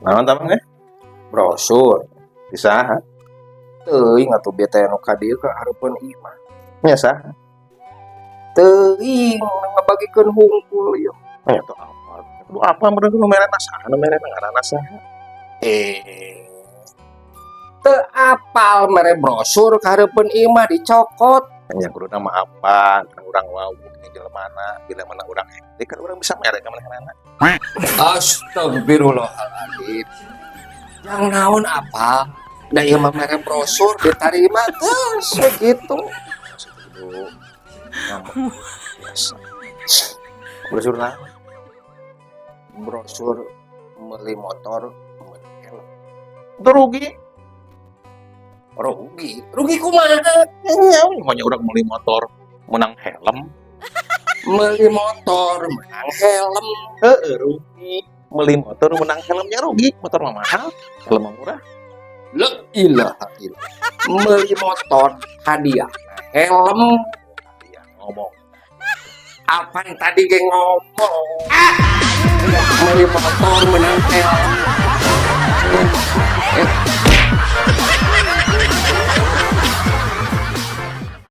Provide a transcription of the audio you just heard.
Naon tah, Mang, eh? Brosur. Ti saha? Teuing atuh, bieu teh nu ka dieu ka hareupeun imah. Nya saha? Teuing, ngabagikeun hungkul ieu. Eh, atuh apa? Kudu apa meureun nu merena saha, nu merena ngaranna saha? Eh. Teu apal, mere brosur ka hareupeun imah dicokot. Nya kuduna mah apa? Kan urang wawuh nya jelemana, bila mana urang hektik kan urang bisa mere ka manehna. Astagfirullahaladzim. Yang naon apa? Da ieu mah mere brosur diterima geus begitu. Kudu ngambek biasa. Brosur naon? Brosur beli motor meuli helm. Itu rugi. Rugi. Rugi kumaha? Nya maunya urang beli motor menang helm. Beli motor menang helm. Heeh, rugi. Beli motor menang helmnya rugi. Motor mah mahal, helm mah murah. La ilaha illallah. Beli motor hadiah helm. Iya, ngomong. Apa yang tadi ge ngomong? Beli motor menang helm.